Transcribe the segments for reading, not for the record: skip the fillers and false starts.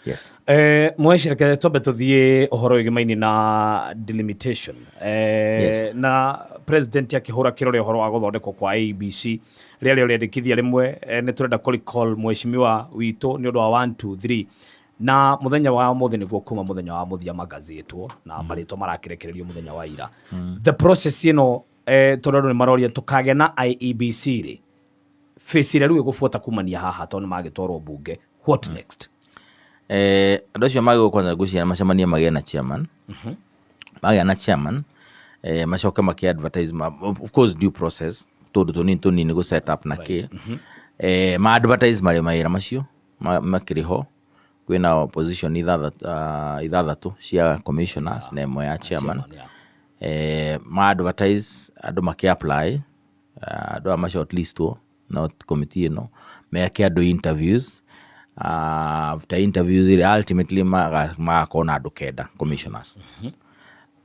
Yes. Mwecireke twambe tuthiĩ ũhoro wĩgĩmaini na delimitation, na president akĩhũra kĩrore ũhoro wa gũthondekwo kwa IEBC rĩarĩ rĩandĩkithia rĩmwe, nĩ tũrenda kũ recall mheshimiwa witũ nĩ ũndũ wa 1 2 3, na mũthenya wa ũmũthĩ nĩguo kuma mũthenya wa mũthia magazĩtwo na marĩtwa marakĩrekererio mũthenya wa ira. The process ĩno, tondũ andũ nĩ maroria tũkagĩa na IEBC rĩ, face ĩrĩa rĩu ĩgũbuata kumania haha, tondũ nĩ magĩtwarwo mbunge, what next? Andũ acio magĩrĩirwo kwanza ngwĩciria macemanie magĩe na chairman. Magĩa na chairman, macoke makĩ advertise of course due process, tũndũ tũnini tũnini gũ set up na kĩ, ma advertise marĩ mawĩra macio makĩrĩ ho. Kwĩna position ithathatũ cia commissioners na ĩmwe ya chairman. Chairman, yeah. Ma advertise, andũ makĩ apply, andũ aya ma shortlistwo not committee ĩno meke andũ interviews. After interviews rĩ, ultimately magakorwo na andũ 9 commissioners.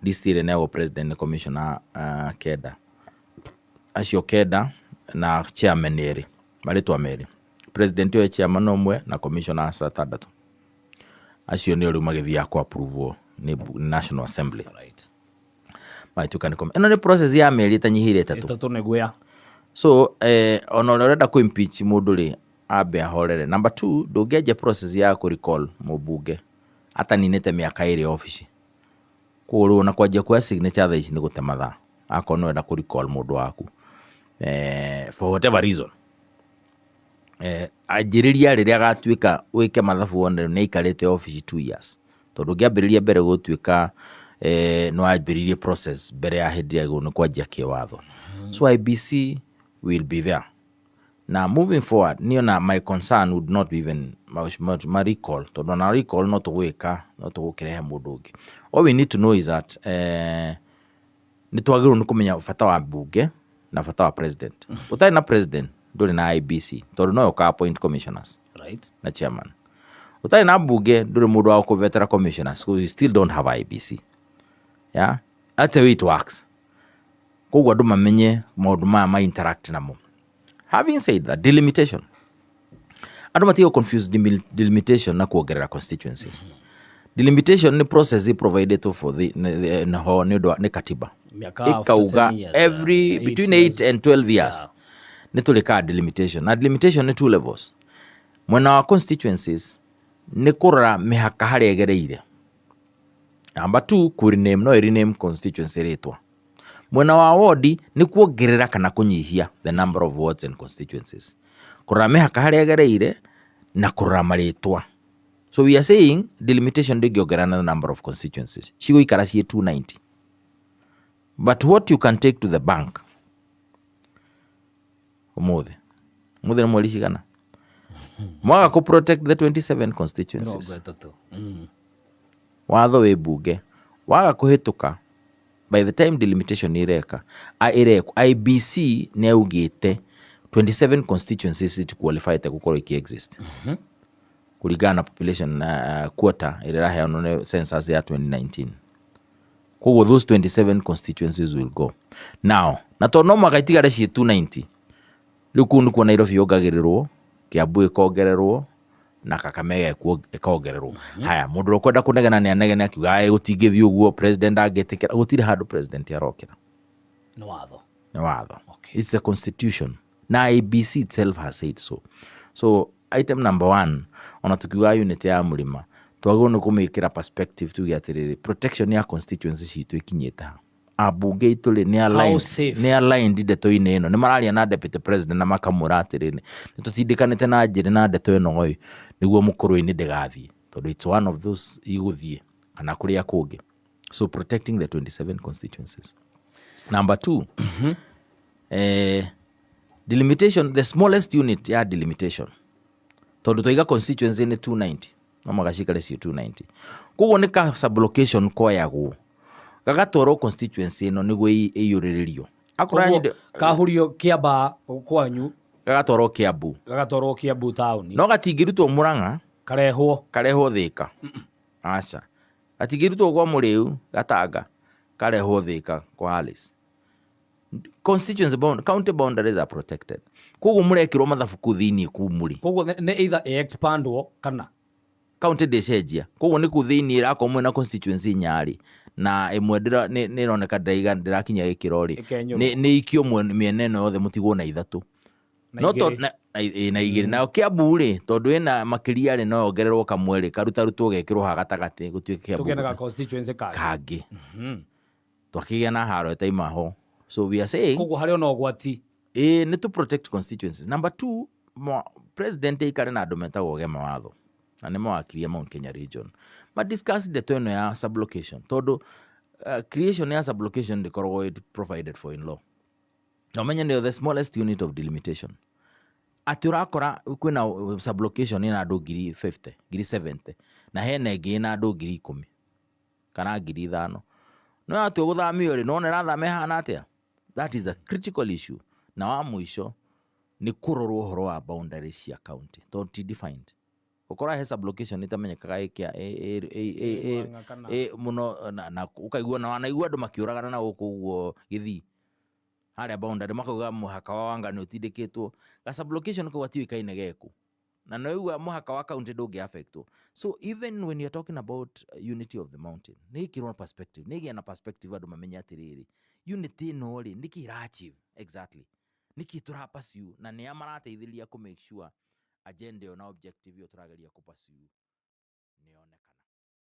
List ĩrĩa ĩneagwo president nĩ commissioner 9, acio 9 na chairman erĩ, marĩtwa merĩ, president oe chairman ũmwe na commissioners atandatũ. Acio nĩo rĩu magĩthiaga kũ approve nĩ National Assembly. Magĩtuĩka nĩ ĩno nĩ process ya mĩeri ĩtanyihĩire 3. 3 nĩguo ya. So ona ũrĩa ũrenda kũ impeach mũndũ rĩ, ambe ahorere. Number two, ndũngĩanjia process ya kũ recall mũmbunge ataninĩte mĩaka 2 obici. Koguo rĩu ona kwanjia kuoya signature thaa ici nĩ gũte mathaa, akorwo nĩ ũrenda kũ recall mũndũ waku for whatever reason. Anjĩrĩria rĩrĩa agatuĩka wĩke mathabu wone nĩ aikarĩte obici 2 years, tondũ ũngĩambĩrĩria mbere gũtuĩka nĩ wambĩrĩirie process mbere ya hĩndĩ ĩrĩa nĩ kwanjia kĩwatho. So IEBC will be there na moving forward. Niĩ ona my concern would not be even ma recall, tondũ ona recall no tũgwĩka, no tũgũkĩrehe mũndũ ũngĩ. All we need to know is that nĩ twagĩrĩirwo nĩ kũmenya bata wa mbunge na bata wa president. Ũtarĩ na president, ndũrĩ na IEBC, tondũ nowe ũka appoint commissioners na chairman. Ũtarĩ na mbunge, ndũrĩ mũndũ wa kũvetera commissioners, so you still don't have IEBC. Yeah, that's the way it works. Koguo andũ mamenye maũndũ maya ma interact namo. Having said that, delimitation, andũ matige confuse delimitation na kuongerera constituencies. Delimitation nĩ process provided for the ho nĩ ũndũ nĩ katiba. Mĩaka after ĩkauga 10 years, every 8 between years. 8 and 12 years nĩ tũrĩkaga delimitation. Na delimitation nĩ two levels. Mwena wa constituencies nĩ kũrora mĩhaka harĩa ĩgereire. Number two, kũ rename, no ĩ rename constituency rĩtwa. Mwena wa wodi nĩ kuongerera kana kũnyihia the number of wards and constituencies, kũrora mĩhaka harĩa ĩgereire na kũrora marĩtwa. So we are saying delimitation ndĩngĩongerera na the number of constituencies, cigũikara ciĩ 290. But what you can take to the bank, ũmũthĩ, ũmũthĩ nĩ mweri cigana, mwaga kũ protect the 27 constituencies, 30. Watho wĩ mbunge waga kũhĩtũka, by the time delimitation ĩreka ĩrekwo, IEBC nĩ yaugĩte 27 constituencies iti qualified gũkorwo iki exist kũringana na population quota ĩrĩa ĩraheanwo nĩ census ya 2019. Koguo those 27 constituencies will go now, na tondũ no mũhaka itigare ciĩ 290 rĩu, kũu nĩkuo Nairobi yongagĩrĩrwo, Kiambu ĩkongererwo na Kakamega ĩkongererwo. Haya, mũndũ ũrĩa ũkwenda kũnegena nĩ anegene akiuga, "Ai, gũtingĩthiĩ ũguo, president angĩtĩkĩra." Gũtirĩ handũ president arokĩra. Nĩ watho. Nĩ watho. It's the constitution na IEBC itself has said so. So item number one, ona tukiuga unit ya mũrĩma, twagĩrĩirwo nĩ kũmĩkĩra perspective, tuge atĩrĩrĩ, protection ya constituency citũ ĩkinyĩte ha? Ambunge aitũ rĩ, nĩ aligned, safe? Nĩ aligned ndeto-inĩ ĩno? Nĩ mararia na deputy president na makamwĩra atĩrĩrĩ, nĩ tũtindĩkanĩte na njĩrĩ na ndeto ĩno ĩ, nĩguo mũkũrũ-inĩ ndĩgathiĩ, tondũ it's one of those igũthiĩ kana kũrĩa kũngĩ. So protecting the 27 constituencies. Number two, delimitation, the smallest unit ya delimitation, tondũ twaiga constituency nĩ 290, no mũhaka cikare ciĩ 290. Koguo nĩ ka sublocation koyagwo gagatwarwo constituency ĩno nĩguo ĩiyũrĩrĩrio. Akorwo Koguo kahurio Kĩamba kwanyu, gagatwarwo Kiambu. Gagatwarwo Kiambu taũni. No gatingĩrutwo Mũrang'a karehwo karehwo Thĩka, aca. Gatingĩrutwo kwa Mũrĩu Gatanga karehwo Thĩka kwa Alice. Constituency bound, county boundaries are protected. Koguo mũrekĩrwo mathabu kũu thĩiniĩ kũu mũrĩ. Koguo nĩ either ĩ expandwo kana County ndĩcenjia, koguo nĩ kũu thĩiniĩ rakorwo mwĩna constituency inya rĩ, na ĩmwe nĩ ĩroneka ndĩrakinyia gĩkĩro rĩ, Ĩkenyũrwo. nĩ ikio mĩena ĩno yothe, mũtigwo na ithatũ. Na No igĩrĩ. na igĩrĩ. Nayo Kiambu rĩ, tondũ ĩna makĩria rĩ, no yongererwo kamwe rĩ, karutarutwo gekĩrwo ha gatagatĩ, gũtuĩke Kiambu. Tũgĩe na ga constituency kangĩ. Kangĩ. Twakĩgĩa na haro ĩtaima ho. So we are saying Koguo harĩ ona ũgwati. Ĩĩ, nĩ to protect constituencies. Number two, president aikare na andũ metagwo gema watho na nĩ mawakirie Mount Kenya region, ma discuss ndeto ĩno ya sublocation, tondũ creation ya sublocation ndĩkoragwo ĩ provided for in law. Na ũmenye nĩyo the smallest unit of delimitation, atĩ ũrakora kwĩna sublocation ĩna andũ 50,000, 70,000, na hena ĩngĩ ĩna andũ 10,000 kana 5,000. No yatua gũthamio rĩ, nona ĩrathama ĩhana atĩa? That is a critical issue. Na wa mũico nĩ kũrorwo ũhoro wa boundary cia county, tondũ ti defined. Ũkora he sublocation ĩtamenyekaga ĩkĩa Murang'a kana- mũno na ũkaigua na wanaigua andũ makĩũragana na gũkũ ũguo gĩthii harĩa boundary, makauga mũhaka wa Wanga nĩ ũtindĩkĩtwo. Ga sublocation kau gatiũĩkaine geku, na no mũhaka wa county ndũngĩ affectwo. So even when you're talking about unity of the mountain, nĩ ĩkĩrwo perspective, nĩ ĩgĩe na perspective, andũ mamenye atĩrĩrĩ, unity ĩno rĩ, nĩkĩ ĩra achieve exactly, nĩkĩ tũra pursue, na nĩa marateithĩrĩria kũ make sure agenda ĩyo na objective ĩyo tũrageria kũ pursue.